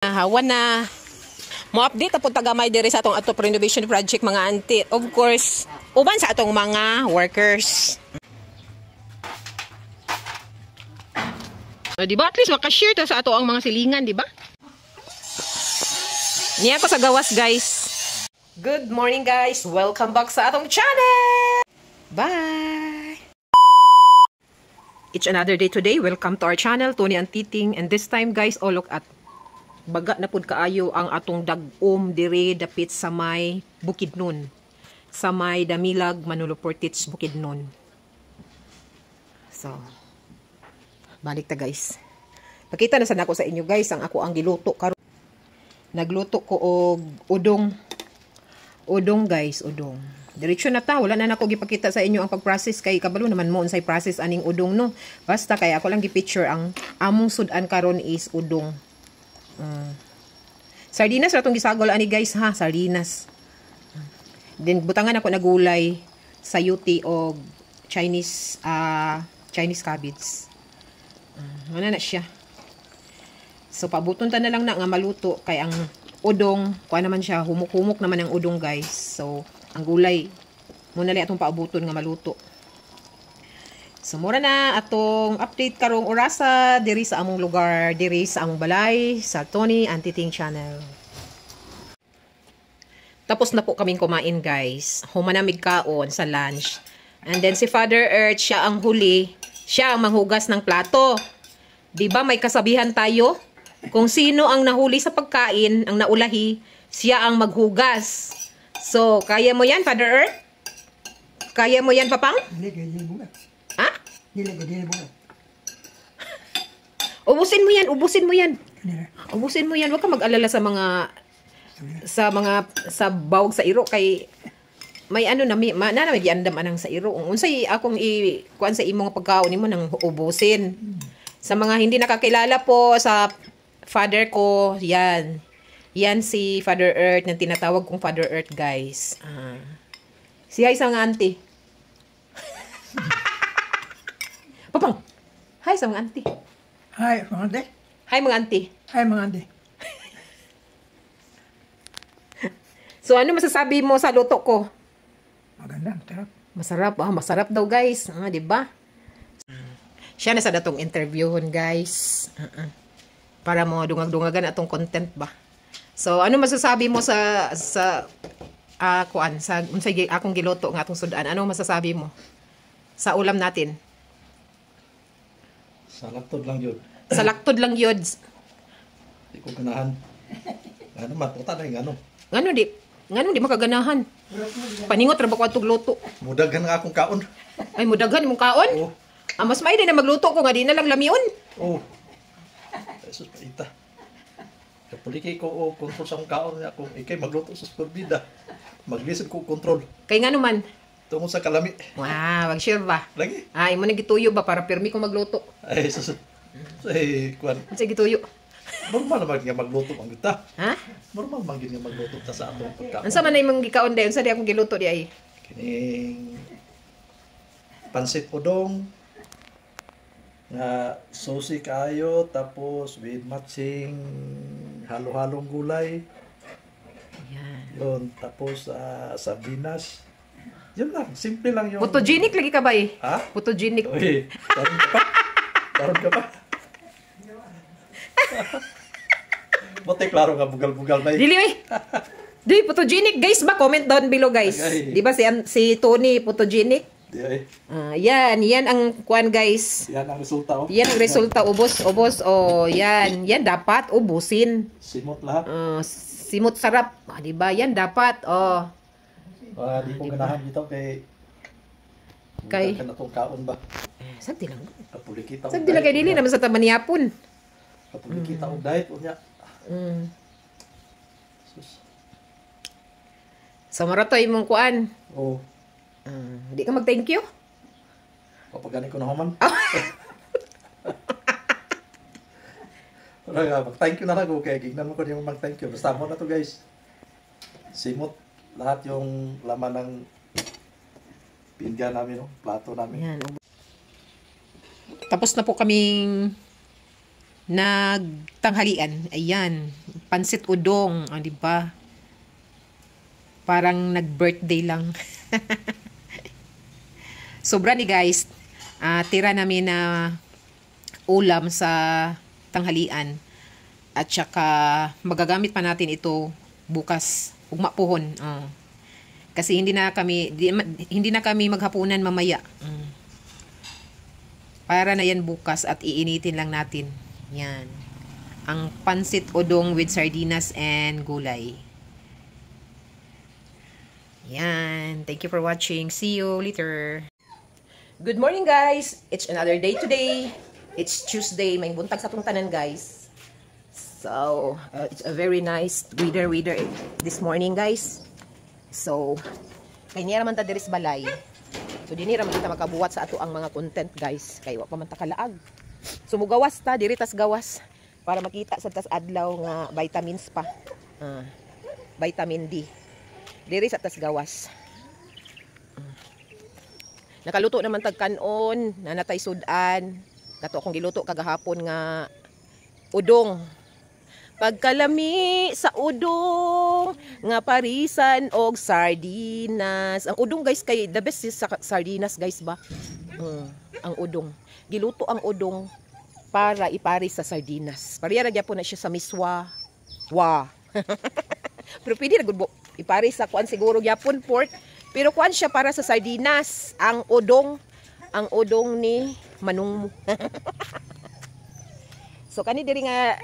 Hawa na. Mo-update po tagamay diri sa atong ato renovation project, mga auntie. Of course, uban sa atong mga workers. O, di ba? At least makashare ta sa ato ang mga silingan, di ba? Niya ko sa gawas, guys. Good morning, guys. Welcome back sa atong channel. Bye. It's another day today. Welcome to our channel, Tony and Titing. And this time, guys, oh, look at baga na pud kaayo ang atong dag-om dire dapit sa may Bukidnon. Sa may Damilag, Manolo Fortich, Bukidnon. So, balik ta, guys. Pakita na sana ako sa inyo, guys, ang ako ang giluto karon. Nagluto ko og udong. Udong, guys, udong. Diretso na ta, wala na nako gipakita sa inyo ang pag-process kay kabalo naman mo unsay process aning udong, no. Basta kay ako lang gi-picture ang among sudan karon is udong. Sardinas ra tong gisagol ani, guys, ha, sardinas. Then butangan ako na gulay, sayuti og Chinese Chinese cabbage. Ano na siya. So pabuton ta na lang na nga maluto kay ang udong, kuha naman siya, humok-humok naman ang udong, guys. So ang gulay muna lang atong paabuton nga maluto. So mura na atong update karong orasa diri sa among lugar, diri sa among balay sa Tony and Titing Channel. Tapos na po kaming kumain, guys. Humanamig kaon sa lunch. And then si Father Earth, siya ang huli, siya ang manghugas ng plato. 'Di ba may kasabihan tayo? Kung sino ang nahuli sa pagkain, ang naulahi, siya ang maghugas. So, kaya mo yan, Father Earth? Kaya mo yan, Papang? Ha? Ubusin mo yan, ubusin mo yan. Ubusin mo yan. Huwag ka mag-alala sa bawog sa iro kay may ano na may ma, na, na may giandam anang sa iro. Unsay akong i kuan sa imong pagkaon nimo nang ubusin. Sa mga hindi nakakilala po sa father ko, yan. Yan si Father Earth na tinatawag kong Father Earth, guys. Si hi sa mga auntie. Papang. Hi sa mga auntie. Hi, mga auntie. Hi, mga auntie. Hi, mga auntie. So ano masasabi mo sa luto ko? Maganda, masarap. Masarap, masarap daw, guys. Ah, 'di ba? Siya na sa datong interviewon, guys. Para mo dungag-dungagan atong content ba. So ano masasabi mo sa kuan sa unsay akong giluto nga atong sudan? Ano masasabi mo sa ulam natin? Sa laktod lang yun. Sa laktod lang yun. Di ko ganahan. Ano matuta na yung ano. Ngano di makaganahan? Paningot ra ba ko atong luto? Mudaghan nga akong kaon. Ay, mudaghan imong kaon? Oo. Ah, mas may na magluto ko nga di na lang lamion. Oo. Jesus paita. Kapuliki ko o kontrol sa akong kaon niya kung ikay magluto sa superbida. Maglisod ko kontrol. Kay ngano man? Tungod sa kalami. Wow, wag sure ba? Lagi. Ah, imo na gituyo ba para pirmi ko magluto? Ay, sus. Ay, kuan. Unsay gituyo? Normal naman nga magluto ang gita. Ha? Normal man gid nga magluto ta sa atong pagkaon. Unsa man na imong gikaon day? Unsa di akong giluto di ay? Kining pansit udong nga susi kaayo tapos with matching halo-halong gulay. Yan. Yun, tapos sardinas. Yun lang, simple lang yung... Photogenic lagi ka ba eh? Ha? Photogenic. Uy, karon ka pa? Karon ka pa? Buti klaro nga bugal-bugal na. Dili oy. Di photogenic, guys ba? Comment down below, guys. Agay. Di ba si Tony photogenic? Di ay. Ah, yan, yan ang kuan, guys. Yan ang resulta oh. Yan ang resulta, ubos, ubos. Oh, yan. Yan dapat ubusin. Simot lahat. Simot sarap. Ah, di ba? Yan dapat. Oh. Di ko ganahan dito kay Kay? ka na tong kaon ba? Sagdi lang. Kapulikita. Sagdi lang kay dili naman sa tamaniyapon. Kapulikita og diet unya. Sus. So marato imong kuan. Oh, Di ka mag-thank you? kapag gani ko na human. Wala nga, mag-thank you na lang ko kay gignan mo ko yung mag-thank you. Basta mo na to, guys. Simot lahat yung laman ng pinggan namin, no? Plato namin. Yan. Tapos na po kaming Nagtanghalian. Ayan, pansit udong, ah, di ba? Parang nag-birthday lang. Sobra ni, guys. Ah, tira namin na ulam sa tanghalian. At saka magagamit pa natin ito bukas. Ugma puhon. Oh. Kasi hindi na kami maghapunan mamaya. Para na yan bukas at iinitin lang natin. Yan. Ang pansit udong with sardinas and gulay. Yan. Thank you for watching. See you later. Good morning, guys! It's another day today. It's Tuesday. Maayong buntag sa atong tanan, guys. So, it's a very nice weather this morning, guys. So, kay niya raman ta diri sa balay. So, dini ra man kita makabuhat sa ato ang mga content, guys. Kay wa pa man ta kalaag. So, mugawas ta diri tas gawas para makita sa tas adlaw nga vitamins pa. Ah, vitamin D. Diri sa tas gawas. Nakaluto naman tag kanon, nanatay sudan. Kato akong giluto kagahapon nga udong. Pagkalami sa udong nga parisan og sardinas. Ang udong, guys, kay the best is sa sardinas, guys, ba? Ang udong. Giluto ang udong para iparis sa sardinas. Pareha ra gyapon na siya sa miswa. Wa. Pero pwede ra gud iparis sa kuan siguro gyapon, pork. Pero kuan siya para sa sardinas. Ang udong ni Manong mo. So kani diri nga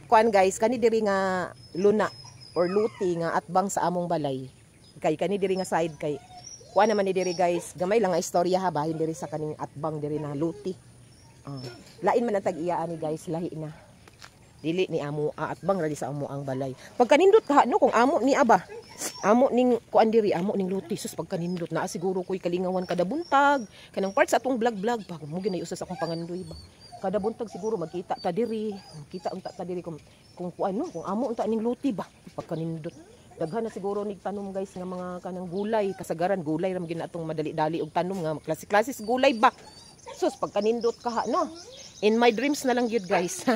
kuan, guys, kani diri nga luna or luti nga atbang sa among balay. Kay kani diri nga side kay kuan naman ni diri, guys, gamay lang nga istorya ha bahin diri sa kaning atbang diri na luti. Ah, lain man ang tag-iya ani, guys, lahi na. Dili ni amo atbang ra di sa amo ang balay. Pagkanindot ka no kung amo ni aba. Amo ning kuan diri, amo ning luti, sus, pagkanindot naa siguro ko'y kalingawan kada buntag. Kanang part sa atong vlog vlog pa mo ginay usa sa akong pangandoy ba. Kada buntag siguro magkita ta diri, magkita unta ta diri kung kuan no, kung amo unta ning luti ba. Pagkanindot. Daghan na siguro nig tanom, guys, nga mga kanang gulay, kasagaran gulay ra man gyud na atong madali-dali og tanom nga klase-klase sa gulay ba. Sus, pagkanindot ka ha, no. In my dreams na lang gyud, guys.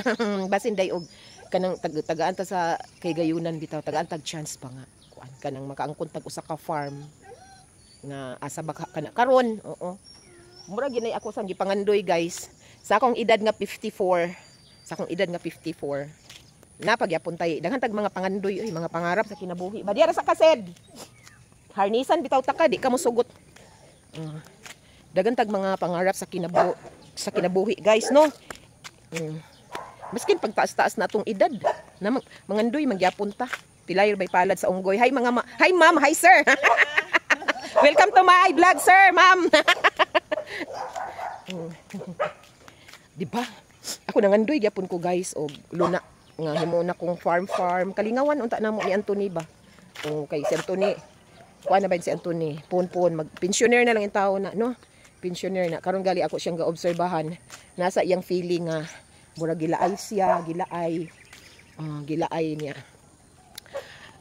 Basin day og kanang tagaan ta sa kay gayunan bitaw, tagaan tag chance pa nga kuan kanang makaangkon tag usa ka farm nga asa ba kana karon. Oo. Mura ginay ako sang gipangandoy, guys. Sa akong edad nga 54, sa akong edad nga 54. Napagyapon tay daghan tag mga pangandoy oy, mga pangarap sa kinabuhi. Ba diara sa kased. Harnisan bitaw ta ka, di ka mosugot. Daghan tag mga pangarap sa kinabuhi, guys, no. Maskin pagtaas-taas na atong edad na mangandoy magyapon ta. Pilayr bay palad sa unggoy. Hi mga hi ma'am, hi sir. Welcome to my vlog, sir, ma'am. Di ba? Ako nangandoy gyapon ko, guys, og luna nga himo na kong farm farm. Kalingawan unta namo ni Anthony ba. O kay si Anthony. Kuan na ba yun si Anthony? Pun pun mag pensioner na lang yung tao na, no? Pensioner na. Karon gali ako siyang gaobserbahan. Nasa iyang feeling nga mura gilaay siya, gilaay. Ah, gilaay niya.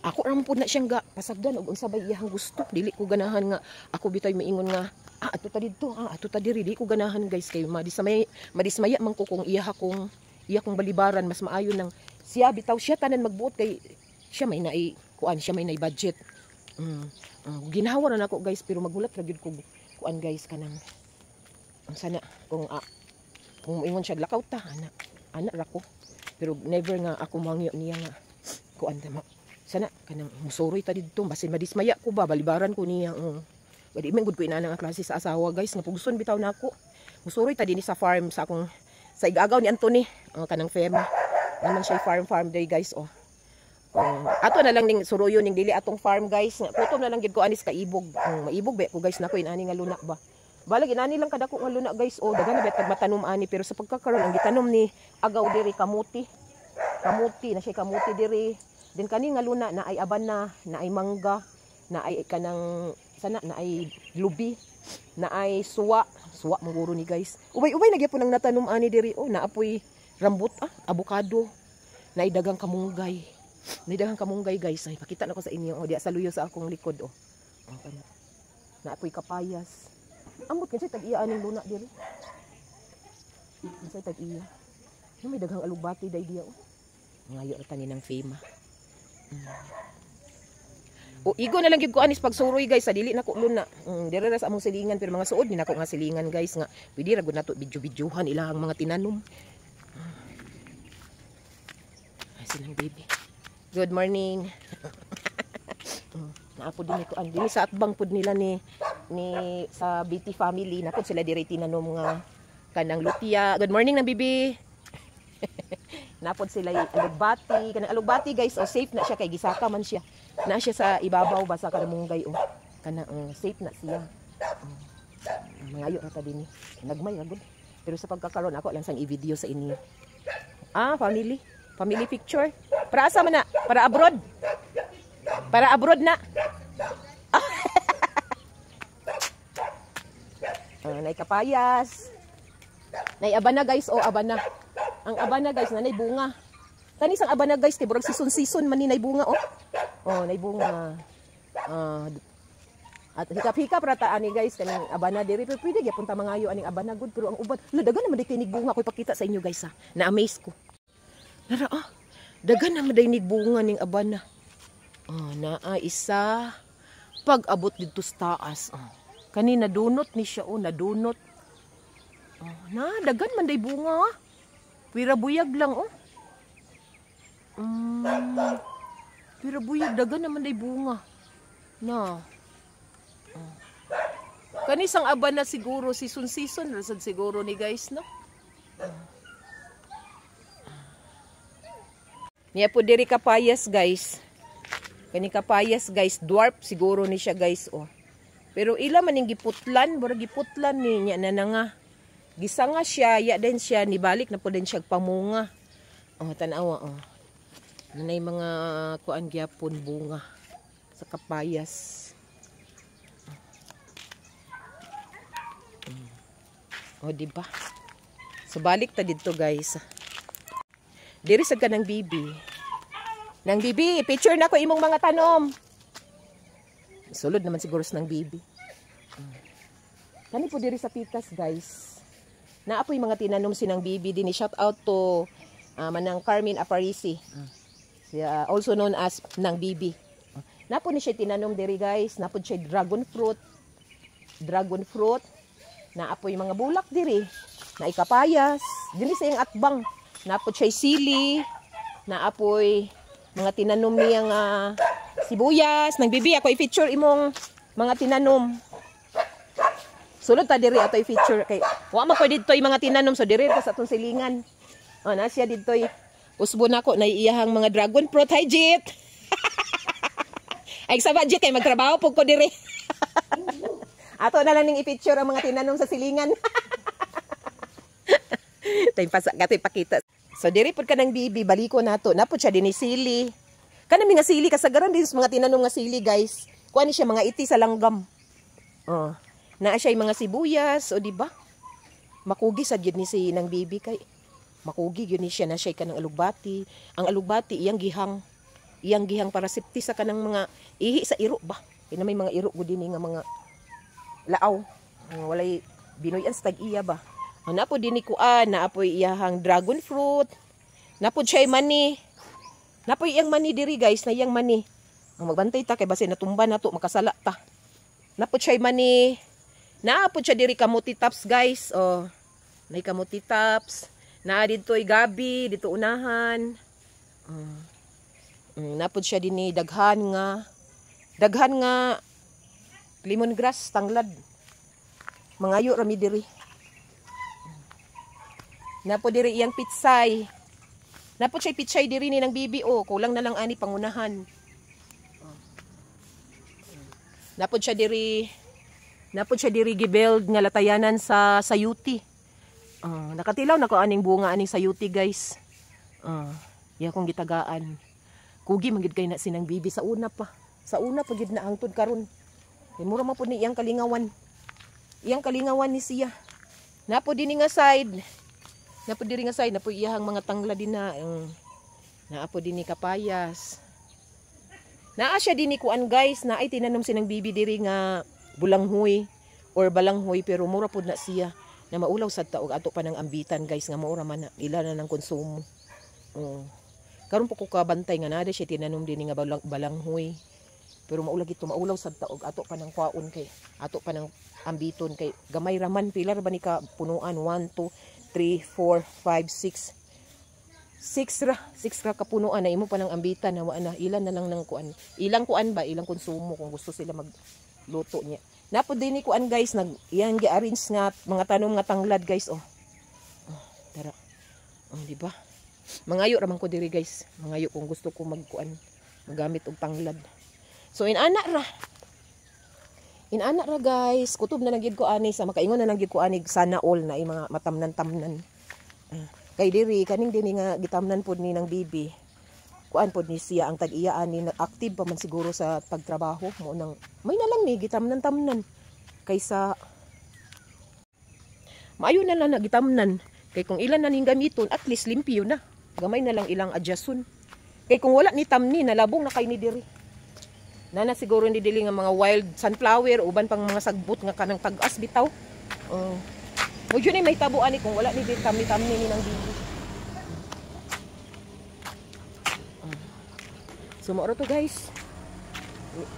Ako ra man pud na siyang ga pasagdan og unsa bay iyang gusto. Dili ko ganahan nga ako bitay maingon nga, "Ah, ato ta didto, ah, ato ta diri." Di ko ganahan, guys, kay madismaya madismaya man ko kung iya kong balibaran. Mas maayo nang siya bitaw, siya tanan magbuot kay siya may nai kuan, siya may nai budget. Ginawa ra nako, guys, pero magulat ra gyud ko kuan, guys, kanang ang sana kung kung moingon siya, "Lakaw ta," ana ana ra ko. Pero never nga ako mangyo niya nga kuan ta sana kanang musuroy ta didto, basin madismaya ko ba, balibaran ko niya. Wadi man gud ko inana nga klase sa asawa, guys, nga pugson bitaw nako. Musuroy ta dinhi sa farm sa akong sa igagaw ni Anthony, kanang Fema. Naman siya farm farm day, guys, oh. Oh, ato na lang ning suruyo ning dili atong farm, guys. Nga kutom na lang gid ko anis kaibog. Maibog ba ko, guys, nako inani nga luna ba. Balag inani lang kadako nga luna, guys. Oh, daghan na ba tag matanom ani, pero sa pagkakaron ang gitanom ni agaw diri kamuti. Kamuti na siya, kamuti diri. Din kani nga luna na ay abana, na ay mangga, na ay kanang sana na ay lubi, na ay suwa, suwa manguro ni, guys. Ubay-ubay na gyapon ang natanom ani diri, oh, naapoy rambut, ah, abukado, na ay dagang kamunggay. Nay dagang kamunggay, guys. Ay pakita na ko sa inyo, oh, diya sa luyo sa akong likod, oh. Oh, kana. Naapoy kapayas. Ambot kinsay tag-iya aning luna diri. Kinsay tag-iya. No, may daghang alugbati day diya oh. Ngayo ra tani ng fema. O igo na lang gyud ko anis pagsuroy, guys, sa dili na ko luna. Dire ra sa among silingan, pero mga suod ni nako nga silingan, guys, nga pwede ra gud nato bidyo-bidyuhan ilahang mga tinanom. Ay, silang baby. Good morning. Naa po din ko dinhi sa atbang pud nila ni sa BT family, naa pod sila diri tinanom nga kanang lutia. Good morning nang bibi. Naa pod sila alugbati, kanang alugbati, guys, oh, safe na siya kay gisaka man siya. Na siya sa ibabaw ba sa kalamunggay oh. Kana safe na siya. Oh. Mangayo ra ta dinhi. Nagmay ra gud. Pero sa pagkakaron ako lang sang i-video sa inyo. Ah, family. Family picture. Para asa man na? Para abroad. Para abroad na. Ah, nay kapayas. Nay abana, guys, oh, abana. Ang abana, guys, na nay bunga. Kanis ang abana, guys, kay burag season season man ni nay bunga oh. Oh, nay bunga. Ah, at hikap-hikap ra ta ani, guys, kaning abana diri, pero pwede gyapon ta mangayo aning abana gud, pero ang uban, lo, dagan naman day bunga ko ipakita sa inyo, guys, ha. Na-amaze ko. Nara ah. Dagan naman day bunga ning abana. Ah, naa isa pag abot didto sa taas. Oh. Kani nadunot ni siya oh, nadunot. Oh, na dagan man day bunga. Ah. Pwira buyag lang oh. Pwira buyag, dagan naman day bunga. Na. Oh. Kani sang abana siguro season season ra sad siguro ni, guys, no. Oh. Niya po diri kapayas, guys. Kani kapayas, guys, dwarf siguro ni siya, guys, oh. Pero ila man ning giputlan, murag giputlan ni niya na nga. Gisanga siya, ya din siya nibalik na po din siya pamunga. Oh, tan-awa oh. Nanay mga kuan gyapon bunga sa kapayas. Oh, di ba? So balik ta didto, guys. Diri sad ka ng bibi. Nang bibi, picture na ko imong mga tanom. Sulod naman siguro sa nang bibi. Kani po diri sa pitas, guys. Naa po'y mga tinanom sinang bibi din. Shout out to Manang Carmen Aparisi. Siya, also known as Nang Bibi. Naa po ni siya tinanom diri, guys. Naa po siya dragon fruit. Dragon fruit. Naa po'y mga bulak diri. Na ikapayas. Diri sa iyang atbang. Naa po siya sili. Naa po'y mga tinanom niyang sibuyas. Nang bibi, ako i-feature imong mga tinanom. Sulod ta diri ato i-feature kay wa man ko didto mga tinanom, so diri ta sa atong silingan. Oh, na siya didto. Usbo nako na iyahang mga dragon fruit. Hi, Jit. Ay saba, Jit, kay magtrabaho pud ko diri. Ato na lang ning i-feature ang mga tinanom sa silingan. Tay pasa gatoy pakita. So diri pud ka ng bibi, baliko nato. Napod siya dinhi sili. Kanang mga sili kasagaran din sa mga tinanom nga sili, guys. Kuan ni siya mga iti sa langgam. Oh. Naa siya mga sibuyas, o di ba? Makugi sad gyud ni si nang bibi kay makugi gyud ni siya, na siya kanang alugbati. Ang alugbati iyang gihang. Iyang gihang para safety sa kanang mga ihi sa iro ba. Kay na may mga iro gud dinhi nga mga laaw. Walay binuy-an sa tag-iya ba. Naa po dinhi kuan, naa po iyahang dragon fruit. Naa po siya mani. Naa po iyang mani diri, guys, na iyang mani. Ang magbantay ta kay basin natumba na to, makasala ta. Naa po siya mani. Naa po siya diri kamuti tops, guys. Oh, nay kamuti tops. Naa didto'y gabi dito unahan. Oh. Naa po siya dinhi daghan nga lemongrass tanglad. Mangayo ra mi diri. Naa po diri iyang pitsay. Naa po siya pitsay diri ni ng bibi oh, kulang na lang ani pangunahan. Oh. Naa po siya diri. Naa po siya diri gibuild nga latayanan sa sayuti. Nakatilaw na ko aning bunga aning sayuti, guys. Iya kong gitagaan. Kugi man gid kay na sinang bibi sa una pa. Sa una pa gid na hangtod karon. Kay mura man pud ni iyang kalingawan. Iyang kalingawan ni siya. Naa po dinhi nga side. Naa po diri nga side, naa po iyahang mga tangla din na. Naa po dinhi kapayas. Naa siya dinhi kuan, guys, naay tinanom sinang bibi diri nga bulanghoy or balanghoy, pero mura pud na siya. Na maulaw sad ta og ato pa ng ambitan, guys, nga mao ra man na ila na ng konsumo. Oo. Karon po ko kabantay nga naa siya tinanom din nga balanghoy. Pero mao lagi to, maulaw sad ta og ato pa ng kwaon kay ato pa ng ambiton kay gamay raman. Pila ra ba ni ka punuan? 1, 2, 3, 4, 5, 6, 6 ra, 6 ra kapunuan na imo pa ng ambitan na wa na ilan na lang ng kuan, ilang kuan ba, ilang konsumo kung gusto sila magluto niya. Napo din ni kuan, guys, nag iyang gi-arrange nga mga tanom nga tanglad, guys, oh. Oh, tara. Oh, di ba? Mangayo ra man ko diri, guys. Mangayo kung gusto ko magkuan, magamit og tanglad. So inana ra. Inana ra, guys. Kutob na lang gyud ko ani sa makaingon na lang gyud ko ani, sana all na ay mga matamnan-tamnan. Ah, kay diri kaning dinhi nga gitamnan pod ni ng bibi. Kuan pod ni siya ang tag-iya ani, active pa man siguro sa pagtrabaho mo nang may na lang ni gitamnan-tamnan kaysa maayo na lang na gitamnan kay kung ilan na ning gamiton, at least limpyo na, gamay na lang ilang adjuston. Kay kung wala ni tamni, nalabong na kay ni diri nana siguro ni dili nga mga wild sunflower, uban pang mga sagbot nga kanang tag-as bitaw. Oh. Mo ni may tabo ani kung wala ni dili tamni-tamni ni nang bibi. So mao to, guys.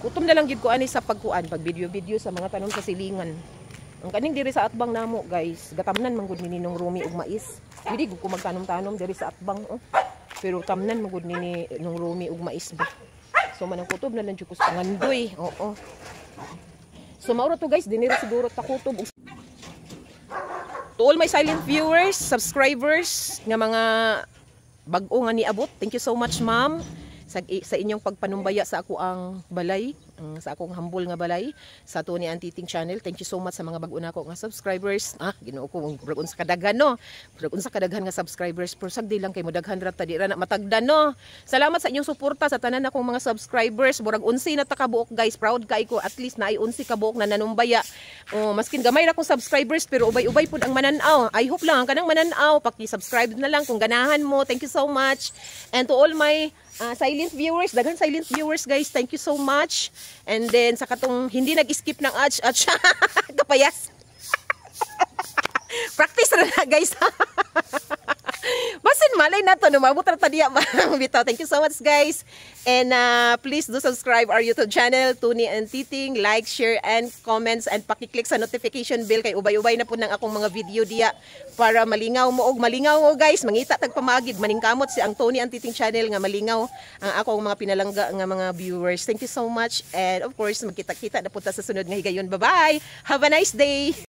Kutom na lang gid ko ani sa pagkuan, pag video-video sa mga tanom sa silingan. Ang kaning diri sa atbang namo, guys, gatamnan man gud ni Ninong Rumi og mais. Dili gud ko magtanom-tanom diri sa atbang, oh. Pero tamnan man gud ni Ninong Rumi og mais ba. So manang kutob na lang jud ko sa pangandoy. Oo. So mao to, guys, dinira siguro ta kutob. To all my silent viewers, subscribers, nga mga bag-o nga niabot, thank you so much, ma'am, sa inyong pagpanumbaya sa ako ang balay, sa akong humble nga balay, sa Tony Antiting Channel. Thank you so much sa mga bag-o nako nga subscribers. Ah, Ginoo ko, murag unsa kadaghan, no. Murag unsa kadaghan nga subscribers, pero sagdi lang kay modaghan ra ta, di ra na matagdan, no. Salamat sa inyong suporta sa tanan akong mga subscribers. Murag 11 na ta kabuok, guys. Proud kay ko, at least naay 11 kabuok na nanumbaya. Oh, maskin gamay ra akong subscribers pero ubay-ubay pud ang mananaw. I hope lang ang kanang mananaw, paki-subscribe na lang kung ganahan mo. Thank you so much. And to all my silent viewers, daghan silent viewers, guys. Thank you so much. And then sa katong hindi nag-skip ng ads at kapayas. Practice ra na, guys. Basin malay na to, numabot ra ta diya bitaw. Thank you so much, guys. And please do subscribe our YouTube channel, Tony and Titing. Like, share, and comments. And pakiclick sa notification bell kay ubay-ubay na po ng akong mga video diya para malingaw mo og malingaw mo, guys. Mangita tag pamagid, maningkamot si ang Tony and Titing channel nga malingaw ang akong mga pinalangga nga mga viewers. Thank you so much. And of course, magkita-kita na po ta sa sunod nga higayon. Bye-bye! Have a nice day!